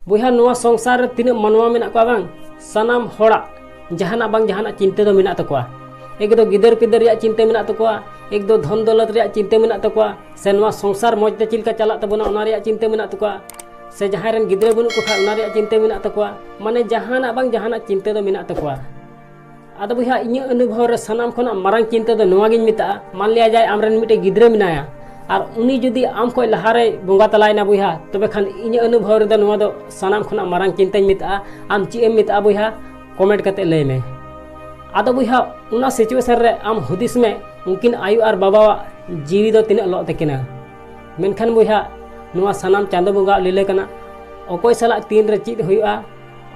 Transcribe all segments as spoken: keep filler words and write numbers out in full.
ᱵᱚᱭᱦᱟ, ᱱᱚᱣᱟ ᱥᱚᱝᱥᱟᱨ ᱨᱮ ᱛᱤᱱᱟᱹᱜ ᱢᱟᱱᱣᱟ ᱢᱮᱱᱟᱜ ᱠᱚᱣᱟ ᱵᱟᱝ, ᱥᱟᱱᱟᱢ ᱦᱚᱲᱟᱜ ᱡᱟᱦᱟᱱᱟᱜ ᱵᱟᱝ ᱡᱟᱦᱟᱱᱟᱜ ᱪᱤᱱᱛᱟᱹ ᱫᱚ ᱢᱮᱱᱟᱜ ᱛᱟᱠᱚᱣᱟ᱾ ᱮᱠ ᱫᱚ ᱜᱤᱫᱟᱹᱨ ᱯᱤᱫᱟᱹᱨ ᱨᱮᱭᱟᱜ ᱪᱤᱱᱛᱟᱹ ᱢᱮᱱᱟᱜ ᱛᱟᱠᱚᱣᱟ, ᱮᱠ ᱫᱚ ᱫᱷᱚᱱ ᱫᱚᱞᱚᱛ ᱨᱮᱭᱟᱜ ᱪᱤᱱᱛᱟᱹ ᱢᱮᱱᱟᱜ ᱛᱟᱠᱚᱣᱟ, ᱥᱮ ᱱᱚᱣᱟ ᱥᱚᱝᱥᱟᱨ ᱢᱚᱡᱽ ᱛᱮ ᱪᱮᱫ ᱞᱮᱠᱟ ᱪᱟᱞᱟᱜ ᱛᱟᱵᱚᱱᱟ ᱚᱱᱟ ᱨᱮᱭᱟᱜ ᱪᱤᱱᱛᱟᱹ ᱢᱮᱱᱟᱜ ᱛᱟᱠᱚᱣᱟ, ᱥᱮ ᱡᱟᱦᱟᱸᱭ ᱨᱮᱱ ᱜᱤᱫᱽᱨᱟᱹ ᱵᱟᱹᱱᱩᱜ ᱠᱚ ᱠᱷᱟᱱ ᱚᱱᱟ ᱨᱮᱭᱟᱜ ᱪᱤᱱᱛᱟᱹ ᱢᱮᱱᱟᱜ ᱛᱟᱠᱚᱣᱟ᱾ ᱢᱟᱱᱮ ᱡᱟᱦᱟᱱᱟᱜ ᱵᱟᱝ ᱡᱟᱦᱟᱱᱟᱜ ᱪᱤᱱᱛᱟᱹ ᱫᱚ ᱢᱮᱱᱟᱜ ᱛᱟᱠᱚᱣᱟ᱾ ᱟᱫᱚ ᱵᱚᱭᱦᱟ, ᱤᱧᱟᱹᱜ ᱚᱱᱩᱵᱷᱚᱵ ᱨᱮ ᱥᱟᱱᱟᱢ ᱠᱷᱚᱱᱟᱜ ᱢᱟᱨᱟᱝ ᱪᱤᱱᱛᱟᱹ ᱫᱚ ᱱᱚᱣᱟ ᱜᱤᱧ ᱢᱮᱛᱟᱜᱼᱟ, ᱢᱟᱱ ᱞᱤᱭᱟ ᱡᱟᱭ ᱟᱢᱨᱮᱱ ᱢᱤᱫᱴᱮᱡ ᱜᱤᱫᱽᱨᱟᱹ ᱢᱮᱱᱟᱭᱟ ᱟᱨ ᱩᱱᱤ ᱡᱩᱫᱤ ᱟᱢ ᱠᱷᱚᱱ ᱞᱟᱦᱟᱨᱮᱭ ᱵᱚᱸᱜᱟ ᱛᱟᱞᱟᱭᱮᱱᱟ ᱵᱚᱭᱦᱟ, ᱛᱚᱵᱮ ᱠᱷᱟᱱ ᱤᱧᱟᱹᱜ ᱚᱱᱩᱵᱷᱚᱵ ᱨᱮᱫᱚ ᱱᱚᱣᱟ ᱫᱚ ᱥᱟᱱᱟᱢ ᱠᱷᱚᱱᱟᱜ ᱢᱟᱨᱟᱝ ᱪᱤᱱᱛᱟᱹᱧ ᱢᱮᱛᱟᱜᱼᱟ᱾ ᱟᱢ ᱪᱮᱫ ᱮᱢ ᱢᱮᱛᱟᱜᱼᱟ ᱵᱚᱭᱦᱟ, ᱠᱚᱢᱮᱱᱴ ᱠᱟᱛᱮ ᱞᱟᱹᱭ ᱢᱮ᱾ ᱟᱫᱚ ᱵᱚᱭᱦᱟ, ᱚᱱᱟ ᱥᱤᱪᱩᱭᱮᱥᱚᱱ ᱨᱮ ᱟᱢ ᱦᱩᱫᱤᱥ ᱢᱮ, ᱩᱱᱠᱤᱱ ᱟᱭᱳ ᱟᱨ ᱵᱟᱵᱟᱣᱟᱜ ᱡᱤᱣᱤ ᱫᱚ ᱛᱤᱱᱟᱹᱜ ᱞᱚᱜ ᱛᱟᱹᱠᱤᱱᱟ᱾ ᱢᱮᱱᱠᱷᱟᱱ ᱵᱚᱭᱦᱟ, ᱱᱚᱣᱟ ᱥᱟᱱᱟᱢ ᱪᱟᱸᱫᱚ ᱵᱚᱸᱜᱟᱣᱟᱜ ᱞᱤᱞᱟᱹ ᱠᱟᱱᱟ᱾ ᱚᱠᱚᱭ ᱥᱟᱞᱟᱜ ᱛᱤᱱᱨᱮ ᱪᱮᱫ ᱦᱩᱭᱩᱜᱼᱟ,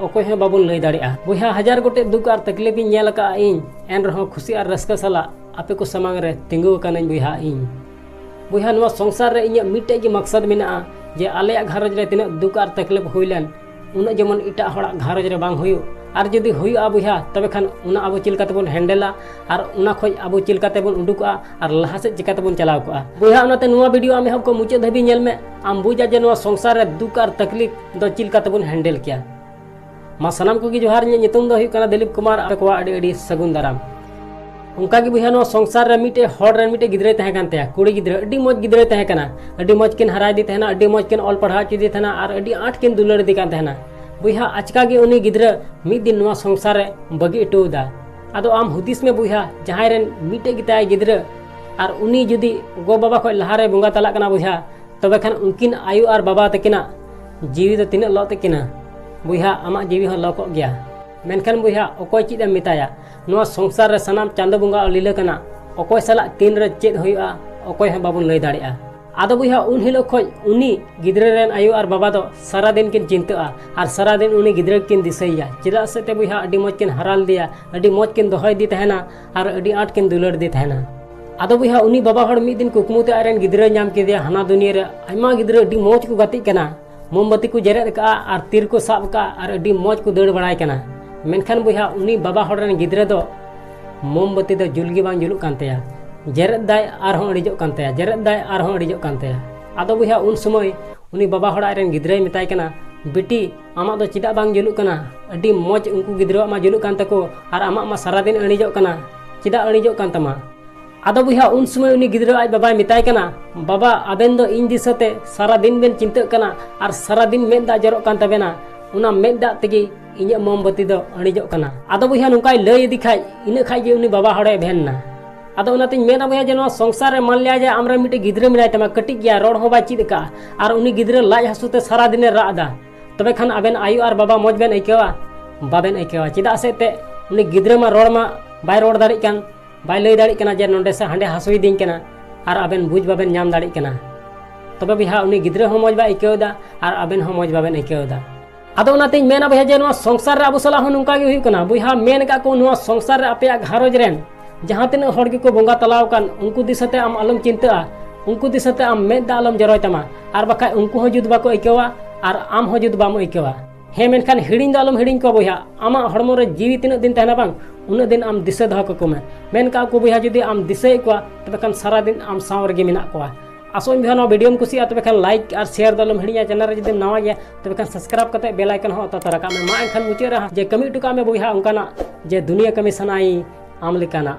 ᱚᱠᱚᱭ ᱦᱚᱸ ᱵᱟᱵᱚᱱ ᱞᱟᱹᱭ ᱫᱟᱲᱮᱭᱟᱜᱼᱟ᱾ ᱵᱚᱭᱦᱟ, ᱦᱟᱡᱟᱨ ᱜᱚᱴᱮᱡ ᱫᱩᱠ ᱟᱨ ᱛᱟᱠᱞᱤᱯ ᱤᱧ ᱧᱮᱞ ᱟᱠᱟᱫᱼᱟ ᱤᱧ, ᱮᱱ ᱨᱮᱦᱚᱸ ᱠᱷᱩᱥᱤ ᱟᱨ ᱨᱟᱹᱥᱠᱟᱹ ᱥᱟᱞᱟᱜ ᱟᱯᱮ ᱠᱚ ᱥᱟᱢᱟᱝ ᱨᱮ ᱛᱤᱸᱜᱩ ᱟᱠᱟᱱᱟᱹᱧ ᱵᱚᱭᱦᱟ ᱤᱧ᱾ ᱵᱚᱭᱦᱟ, ᱱᱚᱣᱟ ᱥᱚᱝᱥᱟᱨ ᱨᱮ ᱤᱧᱟᱹᱜ ᱢᱤᱫᱴᱮᱡ ᱜᱮ ᱢᱟᱠᱥᱟᱫ ᱢᱮᱱᱟᱜᱼᱟ, ᱡᱮ ᱟᱞᱮᱭᱟᱜ ᱜᱷᱟᱨᱚᱸᱡᱽ ᱨᱮ ᱛᱤᱱᱟᱹᱜ ᱫᱩᱠ ᱟᱨ ᱛᱟᱠᱞᱤᱯ ᱦᱩᱭ ᱞᱮᱱ, ᱩᱱᱟᱹᱜ ᱡᱮᱢᱚᱱ ᱮᱴᱟᱜ ᱦᱚᱲᱟᱜ ᱜᱷᱟᱨᱚᱸᱡᱽ ᱨᱮ ᱵᱟᱝ ᱦᱩᱭᱩᱜ᱾ ᱟᱨ ᱡᱩᱫᱤ ᱦᱩᱭᱩᱜᱼᱟ ᱵᱚᱭᱦᱟ, ᱛᱚᱵᱮ ᱠᱷᱟᱱ ᱚᱱᱟ ᱟᱵᱚ ᱪᱮᱫ ᱞᱮᱠᱟ ᱛᱮᱵᱚᱱ ᱦᱮᱱᱰᱮᱞᱟ ᱟᱨ ᱚᱱᱟ ᱠᱷᱚᱡ ᱟᱵᱚ ᱪᱮᱫ ᱞᱮᱠᱟ ᱛᱮᱵᱚᱱ ᱩᱰᱩᱠᱚᱜᱼᱟ ᱟᱨ ᱞᱟᱦᱟ ᱥᱮᱫ ᱪᱤᱠᱟ ᱛᱮᱵᱚᱱ ᱪᱟᱞᱟᱣ ᱠᱚᱜᱼᱟ᱾ ᱵᱚᱭᱦᱟ, ᱚᱱᱟᱛᱮ ᱱᱚᱣᱟ ᱵᱷᱤᱰᱤᱭᱳ ᱟᱢ ᱮᱦᱚᱵ ᱠᱷᱚᱱ ᱢᱩᱪᱟᱹᱫ ᱫᱷᱟᱹᱵᱤᱡ ᱧᱮᱞ ᱢᱮ, ᱟᱢ ᱵᱩᱡᱟ ᱡᱮ ᱱᱚᱣᱟ ᱥᱚᱝᱥᱟᱨ ᱨᱮ ᱫᱩᱠ ᱟᱨ ᱛᱟᱠᱞᱤᱯ ᱫᱚ ᱪᱮᱫ ᱞᱮᱠᱟ ᱛᱮᱵᱚᱱ ᱦᱮᱱᱰᱮᱞ ᱠᱮᱭᱟ᱾ ᱢᱟ ᱥᱟᱱᱟᱢ ᱠᱚᱜᱮ ᱡᱚᱦᱟᱨ, ᱤᱧᱟᱹᱜ ᱧᱩᱛᱩᱢ ᱫᱚ ᱦᱩᱭᱩᱜ ᱠᱟᱱᱟ ᱫᱤᱞᱤᱯ ᱠᱩᱢᱟᱨ᱾ ᱟᱯᱮ ᱠᱚᱣᱟᱜ ᱟᱹᱰᱤ ᱟᱹᱰᱤ ᱥᱟᱹᱜᱩᱱ ᱫᱟᱨᱟᱢ᱾ ᱚᱱᱠᱟ ᱜᱮ ᱵᱚᱭᱦᱟ, ᱱᱚᱣᱟ ᱥᱚᱝᱥᱟᱨ ᱨᱮ ᱢᱤᱫᱴᱮᱡ ᱦᱚᱲ ᱨᱮᱱ ᱢᱤᱫᱴᱮᱡ ᱜᱤᱫᱽᱨᱟᱹᱭ ᱛᱟᱦᱮᱸ ᱠᱟᱱ ᱛᱟᱭᱟ, ᱠᱩᱲᱤ ᱜᱤᱫᱽᱨᱟᱹ, ᱟᱹᱰᱤ ᱢᱚᱡᱽ ᱜᱤᱫᱽᱨᱟᱹᱭ ᱛᱟᱦᱮᱸ ᱠᱟᱱᱟ᱾ ᱟᱹᱰᱤ ᱢᱚᱡᱽ ᱠᱤᱱ ᱦᱟᱨᱟ ᱤᱫᱤ ᱛᱟᱦᱮᱱᱟ, ᱟᱹᱰᱤ ᱢᱚᱡᱽ ᱠᱤᱱ ᱚᱞ ᱯᱟᱲᱦᱟᱣ ᱦᱚᱪᱚᱭᱮᱫᱮ ᱛᱟᱦᱮᱱᱟ ᱟᱨ ᱟᱹᱰᱤ ᱟᱸᱴ ᱠᱤᱱ ᱫᱩᱞᱟᱹᱲ ᱤᱫᱤ ᱠᱟᱱ ᱛᱟᱦᱮᱱᱟ᱾ ᱵᱚᱭᱦᱟ, ᱟᱪᱠᱟ ᱜᱮ ᱩᱱᱤ ᱜᱤᱫᱽᱨᱟᱹ ᱢᱤᱫ ᱫᱤᱱ ᱱᱚᱣᱟ ᱥᱚᱝᱥᱟᱨ ᱨᱮ ᱵᱟᱹᱜᱤ ᱦᱚᱴᱚ ᱮᱫᱟ᱾ ᱟᱫᱚ ᱟᱢ ᱦᱩᱫᱤᱥ ᱢᱮ ᱵᱚᱭᱦᱟ, ᱡᱟᱦᱟᱸᱭ ᱨᱮᱱ ᱢᱤᱫᱴᱮᱡ ᱜᱮᱛᱟᱭ ᱜᱤᱫᱽᱨᱟᱹ ᱟᱨ ᱩᱱᱤ ᱡᱩᱫᱤ ᱜᱚ ᱵᱟᱵᱟ ᱠᱷᱚᱡ ᱞᱟᱦᱟᱨᱮ ᱵᱚᱸᱜᱟ ᱛᱟᱞᱟᱜ ᱠᱟᱱᱟ ᱵᱚᱭᱦᱟ, ᱛᱚᱵᱮ ᱠᱷᱟᱱ ᱩᱱᱠᱤᱱ ᱟᱭᱳ ᱟᱨ ᱵᱟᱵᱟ ᱛᱟᱹᱠᱤᱱᱟᱜ ᱡᱤᱣᱤ ᱫᱚ ᱛᱤᱱᱟᱹᱜ ᱞᱚᱜ ᱛᱟᱹᱠᱤᱱᱟ? ᱵᱚᱭᱦᱟ, ᱟᱢᱟᱜ ᱡᱤᱣᱤ ᱦᱚᱸ ᱞᱚᱜᱚᱜ ᱜᱮᱭᱟ᱾ ᱢᱮᱱᱠᱷᱟᱱ ᱵᱚᱭᱦᱟ, ᱚᱠᱚᱭ ᱪᱮᱫ ᱮᱢ ᱢᱮᱛᱟᱭᱟ? ᱱᱚᱣᱟ ᱥᱚᱝᱥᱟᱨ ᱨᱮ ᱥᱟᱱᱟᱢ ᱪᱟᱸᱫᱚ ᱵᱚᱸᱜᱟᱣᱟᱜ ᱞᱤᱞᱟᱹ ᱠᱟᱱᱟ᱾ ᱚᱠᱚᱭ ᱥᱟᱞᱟᱜ ᱛᱤᱱ ᱨᱮ ᱪᱮᱫ ᱦᱩᱭᱩᱜᱼᱟ, ᱚᱠᱚᱭ ᱦᱚᱸ ᱵᱟᱵᱚᱱ ᱞᱟᱹᱭ ᱫᱟᱲᱮᱭᱟᱜᱼᱟ᱾ ᱟᱫᱚ ᱵᱚᱭᱦᱟ, ᱩᱱ ᱦᱤᱞᱳᱜ ᱠᱷᱚᱡ ᱩᱱᱤ ᱜᱤᱫᱽᱨᱟᱹ ᱨᱮᱱ ᱟᱭᱳ ᱟᱨ ᱵᱟᱵᱟ ᱫᱚ ᱥᱟᱨᱟ ᱫᱤᱱ ᱠᱤᱱ ᱪᱤᱱᱛᱟᱹᱜᱼᱟ ᱟᱨ ᱥᱟᱨᱟ ᱫᱤᱱ ᱩᱱᱤ ᱜᱤᱫᱽᱨᱟᱹ ᱠᱤᱱ ᱫᱤᱥᱟᱹᱭᱮᱭᱟ᱾ ᱪᱮᱫᱟᱜ ᱥᱮ ᱛᱮ ᱵᱚᱭᱦᱟ, ᱟᱹᱰᱤ ᱢᱚᱡᱽ ᱠᱤᱱ ᱦᱟᱨᱟ ᱞᱮᱫᱮᱭᱟ, ᱟᱹᱰᱤ ᱢᱚᱡᱽ ᱠᱤᱱ ᱫᱚᱦᱚᱭᱮᱫᱮ ᱛᱟᱦᱮᱱᱟ ᱟᱨ ᱟᱹᱰᱤ ᱟᱸᱴ ᱠᱤᱱ ᱫᱩᱞᱟᱹᱲ ᱫᱮ ᱛᱟᱦᱮᱱᱟ᱾ ᱟᱫᱚ ᱵᱚᱭᱦᱟ, ᱩᱱᱤ ᱵᱟᱵᱟ ᱦᱚᱲ ᱢᱤᱫ ᱫᱤᱱ ᱠᱩᱠᱢᱩ ᱛᱮ ᱟᱡ ᱨᱮᱱ ᱜᱤᱫᱽᱨᱟᱹᱭ ᱧᱟᱢ ᱠᱮᱫᱮᱭᱟ᱾ ᱦᱟᱱᱟ ᱫᱩᱱᱤᱭᱟᱹ ᱨᱮ ᱟᱭᱢᱟ ᱜᱤᱫᱽᱨᱟᱹ ᱟᱹᱰᱤ ᱢᱚᱡᱽ ᱠᱚ ᱜᱟᱛᱮᱜ ᱠᱟᱱᱟ, ᱢᱳᱢᱵᱟᱛᱤ ᱠᱚ ᱡᱮᱨᱮᱫ ᱟᱠᱟᱫᱼᱟ ᱟᱨ ᱛᱤᱨ ᱠᱚ ᱥᱟᱵ ᱟᱠᱟᱫᱼᱟ ᱟᱨ ᱟᱹᱰᱤ ᱢᱚᱡᱽ ᱠᱚ ᱫᱟᱹᱲ ᱵᱟᱲᱟᱭ ᱠᱟᱱᱟ᱾ ᱢᱮᱱᱠᱷᱟᱱ ᱵᱚᱭᱦᱟ, ᱩᱱᱤ ᱵᱟᱵᱟ ᱦᱚᱲ ᱨᱮᱱ ᱜᱤᱫᱽᱨᱟᱹ ᱫᱚ ᱢᱳᱢᱵᱟᱛᱤ ᱫᱚ ᱡᱩᱞ ᱜᱮ ᱵᱟᱝ ᱡᱩᱞᱩᱜ ᱠᱟᱱ ᱛᱟᱭᱟ᱾ ᱡᱮᱨᱮᱫ ᱫᱟᱭ ᱟᱨᱦᱚᱸ ᱤᱲᱤᱡᱚᱜ ᱠᱟᱱ ᱛᱟᱭᱟ, ᱡᱮᱨᱮᱫ ᱫᱟᱭ ᱟᱨᱦᱚᱸ ᱤᱲᱤᱡᱚᱜ ᱠᱟᱱ ᱛᱟᱭᱟ᱾ ᱟᱫᱚ ᱵᱚᱭᱦᱟ, ᱩᱱ ᱥᱚᱢᱚᱭ ᱩᱱᱤ ᱵᱟᱵᱟ ᱦᱚᱲ ᱟᱡ ᱨᱮᱱ ᱜᱤᱫᱽᱨᱟᱹᱭ ᱢᱮᱛᱟᱭ ᱠᱟᱱᱟ, ᱵᱤᱴᱤ, ᱟᱢᱟᱜ ᱫᱚ ᱪᱮᱫᱟᱜ ᱵᱟᱝ ᱡᱩᱞᱩᱜ ᱠᱟᱱᱟ? ᱟᱹᱰᱤ ᱢᱚᱡᱽ ᱩᱱᱠᱩ ᱜᱤᱫᱽᱨᱟᱹᱣᱟᱜ ᱢᱟ ᱡᱩᱞᱩᱜ ᱠᱟᱱ ᱛᱟᱠᱚ, ᱟᱨ ᱟᱢᱟᱜ ᱢᱟ ᱥᱟᱨᱟᱫᱤᱱ ᱟᱹᱬᱤᱡᱚᱜ ᱠᱟᱱᱟ, ᱪᱮᱫᱟᱜ ᱟᱹᱬᱤᱡᱚᱜ ᱠᱟᱱ ᱛᱟᱢᱟ?" ᱟᱫᱚ ᱵᱚᱭᱦᱟ, ᱩᱱ ᱥᱚᱢᱚᱭ ᱩᱱᱤ ᱜᱤᱫᱽᱨᱟᱹ ᱟᱡ ᱵᱟᱵᱟᱭ ᱢᱮᱛᱟᱭ ᱠᱟᱱᱟ, "ᱵᱟᱵᱟ, ᱟᱵᱮᱱ ᱫᱚ ᱤᱧ ᱫᱤᱥᱟᱹᱛᱮ ᱥᱟᱨᱟᱫᱤᱱ ᱵᱮᱱ ᱪᱤᱱᱛᱟᱹᱜ ᱠᱟᱱᱟ ᱟᱨ ᱥᱟᱨᱟᱫᱤᱱ ᱢᱮᱫ ᱫᱟᱜ ᱡᱚᱨᱚᱜ ᱠᱟᱱ ᱛᱟᱵᱮᱱᱟ, ᱚᱱᱟ ᱢᱮᱫ ᱫᱟᱜ ᱛᱮᱜᱮ ᱤᱧᱟᱹᱜ ᱢᱳᱢᱵᱟᱹᱛᱤ ᱫᱚ ᱟᱹᱬᱤᱡᱚᱜ ᱠᱟᱱᱟ᱾" ᱟᱫᱚ ᱵᱚᱭᱦᱟ, ᱱᱚᱝᱠᱟᱭ ᱞᱟᱹᱭ ᱤᱫᱤ ᱠᱷᱟᱡ, ᱤᱱᱟᱹ ᱠᱷᱟᱡ ᱜᱮ ᱩᱱᱤ ᱵᱟᱵᱟ ᱦᱚᱲᱮ ᱮᱵᱷᱮᱱ ᱱᱟ᱾ ᱟᱫᱚ ᱚᱱᱟᱛᱤᱧ ᱢᱮᱱᱟ ᱵᱚᱭᱦᱟ, ᱡᱮ ᱱᱚᱣᱟ ᱥᱚᱝᱥᱟᱨ ᱨᱮ ᱢᱟᱱ ᱞᱮᱭᱟ ᱡᱮ ᱟᱢᱨᱮᱱ ᱢᱤᱫᱴᱮᱡ ᱜᱤᱫᱽᱨᱟᱹ ᱢᱮᱱᱟᱭ ᱛᱟᱢᱟ, ᱠᱟᱹᱴᱤᱡ ᱜᱮᱭᱟ, ᱨᱚᱲ ᱦᱚᱸ ᱵᱟᱭ ᱪᱮᱫ ᱟᱠᱟᱫᱼᱟ, ᱟᱨ ᱩᱱᱤ ᱜᱤᱫᱽᱨᱟᱹ ᱞᱟᱡ ᱦᱟᱹᱥᱩ ᱛᱮ ᱥᱟᱨᱟᱫᱤᱱᱮ ᱨᱟᱜ ᱮᱫᱟ, ᱛᱚᱵᱮ ᱠᱷᱟᱱ ᱟᱵᱮᱱ ᱟᱭᱳ ᱟᱨ ᱵᱟᱵᱟ ᱢᱚᱡᱽ ᱵᱮᱱ ᱟᱹᱭᱠᱟᱹᱣᱟ? ᱵᱟᱵᱮᱱ ᱟᱹᱭᱠᱟᱹᱣᱟ᱾ ᱪᱮᱫᱟᱜ ᱥᱮ ᱮᱱᱛᱮᱫ ᱩᱱᱤ ᱜᱤᱫᱽᱨᱟᱹ ᱢᱟ ᱨᱚᱲ ᱢᱟ ᱵᱟᱭ ᱨᱚᱲ ᱫᱟᱲᱮᱭᱟᱜ ᱠᱟᱱ, ᱵᱟᱭ ᱞᱟᱹᱭ ᱫᱟᱲᱮᱭᱟᱜ ᱠᱟᱱᱟ ᱡᱮ ᱱᱚᱸᱰᱮ ᱥᱮ ᱦᱟᱸᱰᱮ ᱦᱟᱹᱥᱩᱭᱤᱫᱤᱧ ᱠᱟᱱᱟ, ᱟᱨ ᱟᱵᱮᱱ ᱵᱩᱡᱽ ᱵᱟᱵᱮᱱ ᱧᱟᱢ ᱫᱟᱲᱮᱭᱟᱜ ᱠᱟᱱᱟ᱾ ᱛᱚᱵᱮ ᱵᱚᱭᱦᱟ, ᱩᱱᱤ ᱜᱤᱫᱽᱨᱟᱹ ᱦᱚᱸ ᱢᱚᱡᱽ ᱵᱟᱭ ᱟᱹᱭᱠᱟᱹᱣ ᱮᱫᱟ ᱟᱨ ᱟᱵᱮᱱ ᱦᱚᱸ ᱢᱚᱡᱽ ᱵᱟᱵᱮᱱ ᱟᱹᱭᱠᱟᱹᱣ ᱮᱫᱟ᱾ ᱟᱫᱚ ᱚᱱᱟᱛᱤᱧ ᱢᱮᱱᱟ ᱵᱚᱭᱦᱟ, ᱡᱮ ᱱᱚᱣᱟ ᱥᱚᱝᱥᱟᱨ ᱨᱮ ᱟᱵᱚ ᱥᱟᱞᱟᱜ ᱦᱚᱸ ᱱᱚᱝᱠᱟ ᱜᱮ ᱦᱩᱭᱩᱜ ᱠᱟᱱᱟ᱾ ᱵᱚᱭᱦᱟ, ᱢᱮᱱ ᱟᱠᱟᱫ ᱠᱚ, ᱱᱚᱣᱟ ᱥᱚᱝᱥᱟᱨ ᱨᱮ ᱟᱯᱮᱭᱟᱜ ᱜᱷᱟᱨᱚᱸᱡᱽ ᱨᱮᱱ ᱡᱟᱦᱟᱸ ᱛᱤᱱᱟᱹᱜ ᱦᱚᱲ ᱜᱮᱠᱚ ᱵᱚᱸᱜᱟ ᱛᱟᱞᱟᱣ ᱟᱠᱟᱱ, ᱩᱱᱠᱩ ᱫᱤᱥᱟᱹᱛᱮ ᱟᱢ ᱟᱞᱚᱢ ᱪᱤᱱᱛᱟᱹᱜᱼᱟ, ᱩᱱᱠᱩ ᱫᱤᱥᱟᱹᱛᱮ ᱟᱢ ᱢᱮᱫ ᱫᱟᱜ ᱟᱞᱚᱢ ᱡᱚᱨᱚᱭ ᱛᱟᱢᱟ, ᱟᱨ ᱵᱟᱠᱷᱟᱡ ᱩᱱᱠᱩ ᱦᱚᱸ ᱡᱩᱛ ᱵᱟᱠᱚ ᱟᱹᱭᱠᱟᱹᱣᱟ ᱟᱨ ᱟᱢ ᱦᱚᱸ ᱡᱩᱛ ᱵᱟᱢ ᱟᱹᱭᱠᱟᱹᱣᱟ᱾ ᱦᱮᱸ, ᱢᱮᱱᱠᱷᱟᱱ ᱦᱤᱲᱤᱧ ᱫᱚ ᱟᱞᱚᱢ ᱦᱤᱲᱤᱧ ᱠᱚᱣᱟ ᱵᱚᱭᱦᱟ᱾ ᱟᱢᱟᱜ ᱦᱚᱲᱢᱚ ᱨᱮ ᱡᱤᱣᱤ ᱛᱤᱱᱟᱹᱜ ᱫᱤᱱ ᱛᱟᱦᱮᱱᱟ ᱵᱟᱝ, ᱩᱱᱟᱹᱜ ᱫᱤᱱ ᱟᱢ ᱫᱤᱥᱟᱹ ᱫᱚᱦᱚ ᱠᱟᱠᱚ ᱢᱮ᱾ ᱢᱮᱱ ᱠᱟᱜ ᱠᱚ ᱵᱚᱭᱦᱟ, ᱡᱩᱫᱤ ᱟᱢ ᱫᱤᱥᱟᱹᱭᱮᱫ ᱠᱚᱣᱟ, ᱛᱚᱵᱮ ᱠᱷᱟᱱ ᱥᱟᱨᱟ ᱫᱤᱱ ᱟᱢ ᱥᱟᱶ ᱨᱮᱜᱮ ᱢᱮᱱᱟᱜ ᱠᱚᱣᱟ᱾ ᱟᱥᱚᱜ ᱟᱹᱧ ᱵᱚᱭᱦᱟ, ᱱᱚᱣᱟ ᱵᱷᱤᱰᱤᱭᱳᱢ ᱠᱩᱥᱤᱭᱟᱜᱼᱟ, ᱛᱚᱵᱮ ᱠᱷᱟᱱ ᱞᱟᱭᱤᱠ ᱟᱨ ᱥᱮᱭᱟᱨ ᱫᱚ ᱟᱞᱚᱢ ᱦᱤᱲᱤᱧᱟ᱾ ᱪᱮᱱᱮᱞ ᱨᱮ ᱡᱩᱫᱤᱢ ᱱᱟᱣᱟ ᱜᱮᱭᱟ, ᱛᱚᱵᱮ ᱠᱷᱟᱱ ᱥᱟᱵᱥᱠᱨᱟᱭᱤᱵ ᱠᱟᱛᱮ ᱵᱮᱞ ᱟᱭᱠᱚᱱ ᱦᱚᱸ ᱚᱛᱟ ᱛᱚᱨᱟ ᱠᱟᱜ ᱢᱮ᱾ ᱢᱟ ᱮᱱᱠᱷᱟᱱ ᱢᱩᱪᱟᱹᱫ ᱨᱮ ᱦᱟᱸᱜ ᱡᱮ ᱠᱟᱹᱢᱤ ᱦᱚᱴᱚ ᱠᱟᱜ ᱢᱮ ᱵᱚᱭᱦᱟ ᱚᱱᱠᱟᱱᱟᱜ ᱡᱮ ᱫᱩᱱᱤᱭᱟᱹ ᱠᱟᱹᱢᱤ ᱥᱟᱱᱟᱭᱤᱧ ᱟᱢ ᱞᱮᱠᱟᱱᱟᱜ᱾